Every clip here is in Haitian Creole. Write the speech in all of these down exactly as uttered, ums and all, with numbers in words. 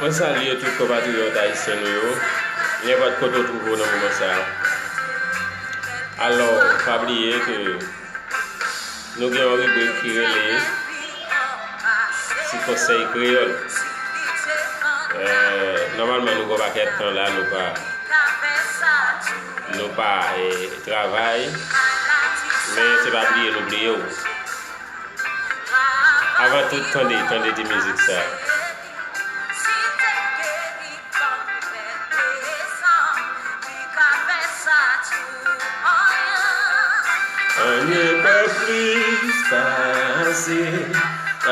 Mwen salye tout konpatriyòt ayisyen nou yo, nenpòt kote w twouve w nan moman sa a. Alò, pa bliye ke nou gen yon ribrik ki rele Ti Konsèy Kreyòl. Euh, nòmalman, nou gen yon pakèt tan la, nou pa, nou pa, eh, travay, men se pa bliye nou bliye w. Avan tout, tande, tande ti mizik sa. Anyen pa plis pase,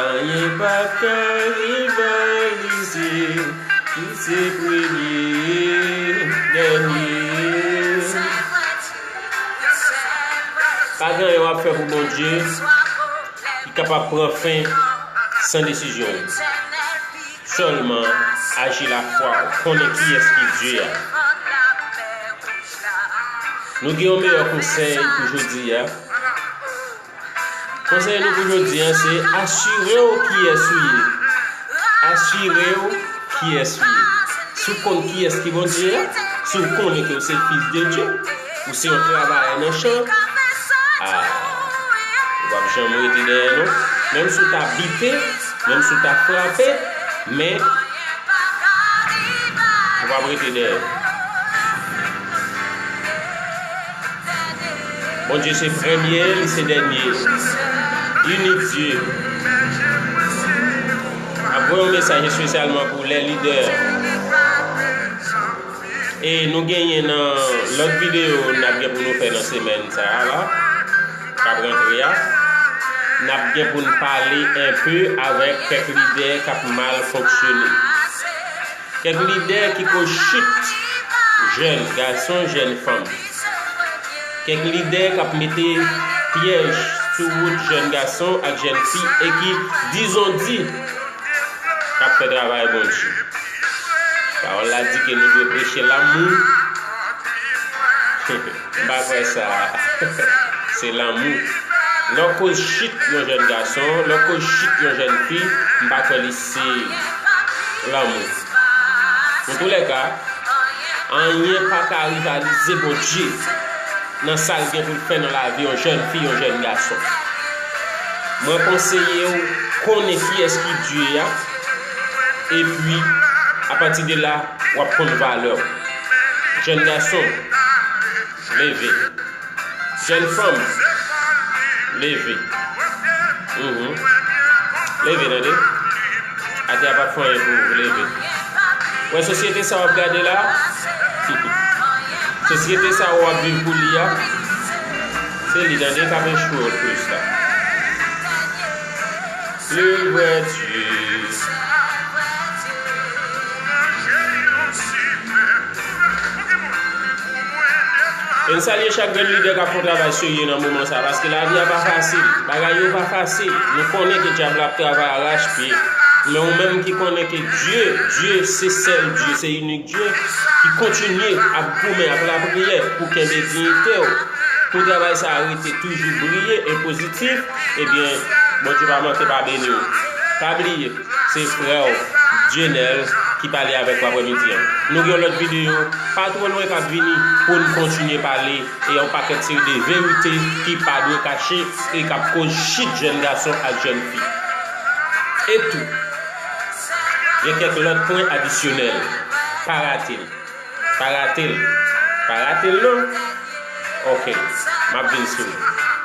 anyen pa ka rivalize, ki se premye, dènye. Pa gen anyen w ap fè pou Bondye ki kapab pran fen san desizyon w. Sèlman aji lafwa w, konnen kiyès ki Dye a. Nou gen yon meyè konsèy pou jodi a. Konsèy nou pou jodi a, se asire w kiyès ou ye. Asire w kiyès ou ye. Si w konn kiyès ki Bondye a, si w konnen ke w se fis de Dye, ou se yon travayè nan chan, a, ou p ap janm rete dèyè non. Menm si w ta bite, menm si w ta frape, men ou p ap rete dèyè. Bondye se premye, li se dènye. Inik Dye. M ap voye yon mesaj espesyalman pou lè lidè. E nou genyen nan lòt videyo n ap gen pou nou fè nan semèn sa a la, k ap rantre a, n ap gen pou n pale enpe avèk kèk lidè k ap mal fonksyone. Kèk lidè ki koz chit jèn gason, jèn fanm. Kèk lidè k ap mete pyèj sou wout jèn gason ak jèn fi e ki, dizon di, k ap fè travay Bondye. Pawòl la di ke nou dwe preche lanmou. M pa kwè sa. Se lanmou. Lè w koz chit yon jèn gason, lè w koz chit yon jèn fi, m pa kwè li se lanmou. Antoulèka, anyen pa ka rivalize Bondye nan sa l gen pou l fè nan lavi yon jèn fi, yon jèn gason. Mwen konseye w konnen kiyès ki Dye a, epi, apati de la, w ap konn valè w. Jèn gason, leve. Jèn fanm, leve. Mhm. Leve, tande. Atè a p ap fè anyen pou ou, leve. Wè sosyete sa w ap gade la? Sosyete sa w ap viv pou li a, se li, tande, k ap echwe w plis la. Livre Dieu. E n salye chak grenn lidè k ap fè yon travay serye nan moman sa a, paske lavi a pa fasil, bagay yo pa fasil. Nou konnen ke dyab la ap travay arachpye, men ou menm ki konnen ke Dye, Dye se sèl Dye, se inik Dye, ki kontinye ap goumen ak lapriyè pou kenbe diyite w, pou travay sa a rete toujou briye e pozitif, ebyen, Bondye pa manke pa beni w. Pa bliye, se frè w, Dyenèl, ki pale avèk ou aprèmidi an. Nou gen yon lòt videyo pa twò lwen k ap vini pou n kontinye pale e yon pakèt seri de verite ki pa dwe kache e k ap koz chit jèn gason ak jèn fi. E tou, gen kèk lòt pwen adisyonèl. Pa rate l. Pa rate l. Pa rate l non. Ok, m ap vin sou li.